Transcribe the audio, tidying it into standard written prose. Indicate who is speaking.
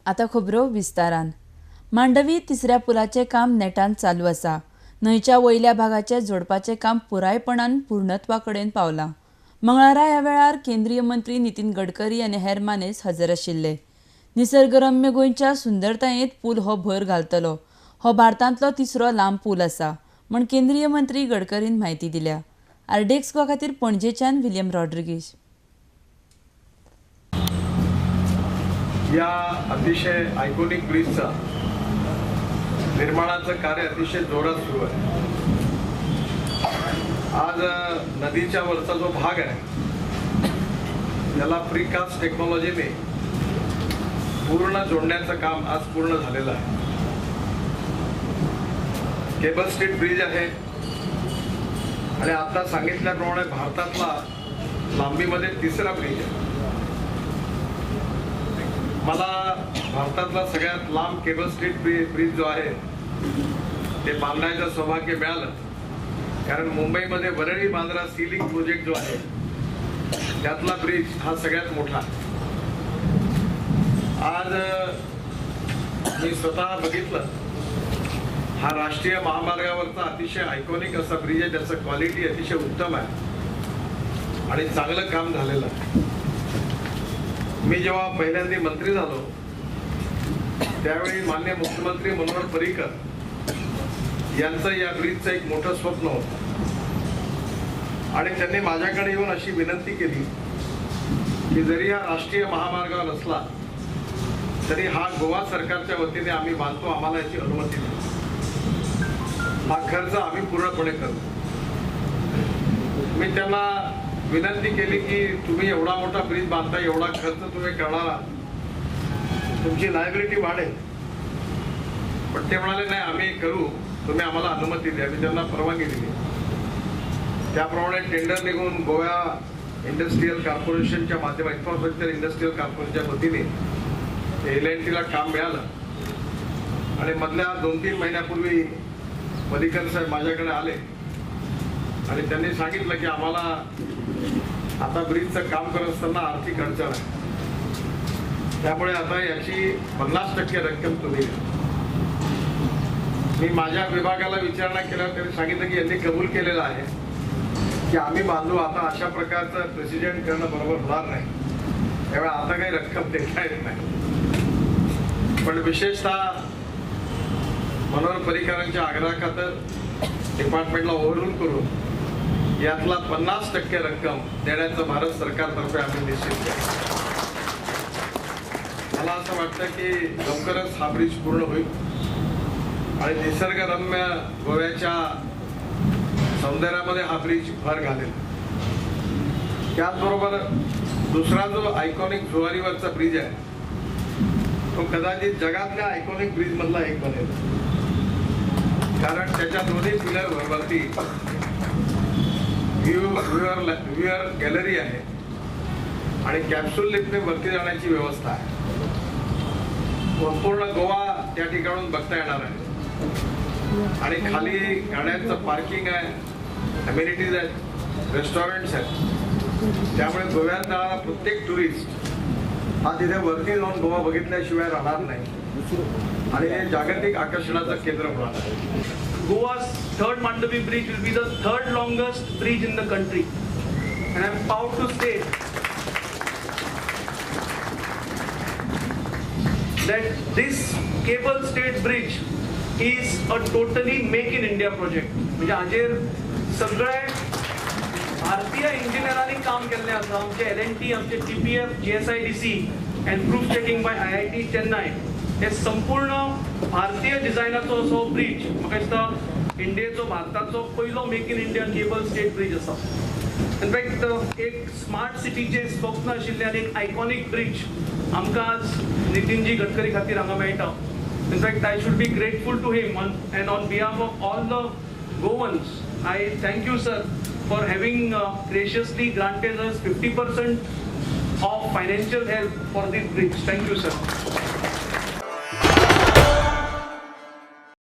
Speaker 1: आतां खबरो विस्तारान. मांडवी तिसऱ्या पुलाचें काम नेटान चालू आसा. न्हंयच्या वयल्या भागाचें जोडपाचें काम पुरायपणान पूर्णत्वा कडेन पावलां. मंगळारा ह्या वेळार केंद्रीय मंत्री नितीन गडकरी आनी हेर मानेस्त हजर आशिल्ले. निसर्गरम्य गोंयच्या सुंदरतायेंत पूल हो भर घालतलो. हो भारतांतलो तिसरो लांब पूल आसा म्हूण केंद्रीय मंत्री गडकरीन म्हायती दिल्या. आरडीएक्स गोवा खातीर पणजेच्यान विलियम रॉड्रिगीश.
Speaker 2: या अतिशय आयकॉनिक ब्रिजचा निर्माणाचं कार्य अतिशय जोरात सुरू आहे. आज नदीच्या वरचा जो भाग आहे त्याला प्रीकास्ट टेक्नॉलॉजीने पूर्ण जोडण्याचं काम आज पूर्ण झालेलं आहे. केबल स्ट्रीट ब्रिज आहे आणि आता सांगितल्याप्रमाणे भारतातला लांबीमध्ये तिसरा ब्रिज आहे. मला भारतातला सगळ्यात लांब केबल स्ट्रीट ब्रिज जो आहे ते बांधण्याचं सौभाग्य मिळालं, कारण मुंबईमध्ये Worli Bandra sea link project जो आहे त्यातला ब्रिज हा सगळ्यात मोठा. आज मी स्वतः बघितलं, हा राष्ट्रीय महामार्गावरचा अतिशय आयकॉनिक असा ब्रिज आहे, त्याचं क्वालिटी अतिशय उत्तम आहे आणि चांगलं काम झालेलं आहे. मी जेव्हा पहिल्यांदा मंत्री झालो त्यावेळी माननीय मुख्यमंत्री मनोहर पर्रिकर यांचं या ब्रिजचं एक मोठं स्वप्न होतं आणि त्यांनी माझ्याकडे येऊन अशी विनंती केली की जरी हा राष्ट्रीय महामार्गावर असला तरी हा गोवा सरकारच्या वतीने आम्ही बांधतो, आम्हाला याची अनुमती द्या, हा खर्च आम्ही पूर्णपणे करू. मी त्यांना विनंती केली की तुम्ही एवढा मोठा ब्रिज बांधता, एवढा खर्च तुम्ही करणार, तुमची लायबिलिटी वाढेल. पण ते म्हणाले नाही, आम्ही करू, तुम्ही आम्हाला अनुमती द्या. मी त्यांना परवानगी दिली. त्याप्रमाणे टेंडर निघून गोवा इंडस्ट्रियल कॉर्पोरेशनच्या माध्यमात इन्फ्रास्ट्रक्चर इंडस्ट्रियल कॉर्पोरेशनच्या वतीने एल&टीला काम मिळालं आणि मधल्या 2-3 महिन्यापूर्वी पर्रिकर साहेब माझ्याकडे आले आणि त्यांनी सांगितलं की आम्हाला आता ब्रिजचं काम करत असताना आर्थिक अडचण आहे, त्यामुळे आता याची 50% रक्कम तुम्ही द्या. मी माझ्या विभागाला विचारणा केल्यावर त्यांनी सांगितलं की यांनी कबूल केलेलं आहे की आम्ही बांधू, आता अशा प्रकारचं प्रेसिडेंट करणं बरोबर होणार नाही, त्यामुळे आता काही रक्कम देता येत नाही. पण विशेषतः मनोहर पर्रिकरांच्या आग्रहाखातर डिपार्टमेंटला ओव्हररूल करून यातला 50% रक्कम देण्याचं भारत सरकारतर्फे आम्ही निश्चित केलं. मला असं वाटतं की लवकरच हा ब्रिज पूर्ण होईल आणि निसर्गरम्य गोव्याच्या सौंदर्यामध्ये हा ब्रिज भर घालेल. त्याचबरोबर दुसरा जो आयकॉनिक जुवारीवरचा ब्रिज आहे तो कदाचित जगातल्या आयकॉनिक ब्रिजमधला एक बनेल, कारण त्याच्या दोन्ही पिलरवरती व्ह्यूअर गॅलरी आहे आणि कॅप्सूल लिफ्टने वरती जाण्याची व्यवस्था आहे. संपूर्ण गोवा त्या ठिकाणून बघता येणार आहे आणि खाली गाड्यांचं पार्किंग आहे, अमेनिटीज आहेत, रेस्टॉरंट्स आहेत. त्यामुळे गोव्यात जाणारा प्रत्येक टुरिस्ट हा तिथे वरती जाऊन गोवा बघितल्याशिवाय राहणार नाही आणि हे जागतिक आकर्षणाचं केंद्र होणार आहे.
Speaker 3: Goa's third Mandovi bridge will be the third longest bridge in the country, and I am proud to state that this cable state bridge is a totally make in India project. म्हणजे हाजेर सगळे भारतीय इंजिनियरांनी काम केल्लें आसा. आमचे L&T, आमचे TPF, GSIDC and proof checking by IIT Chennai, हे संपूर्ण भारतीय डिझायनाचो असो ब्रिज म्हाका दिसता इंडियेचो, भारताचो पयलो make in India cable stayed bridge आसा. इनफॅक्ट एक स्मार्ट सिटीचें स्वप्न आशिल्लें आनी एक आयकॉनीक ब्रिज आमकां आज नितीनजी गडकरी खातीर हांगा मेळटा. In fact I should be grateful to him and on behalf of all the Goans I thank you sir for having graciously granted us 50% of financial help for this bridge. Thank you, sir.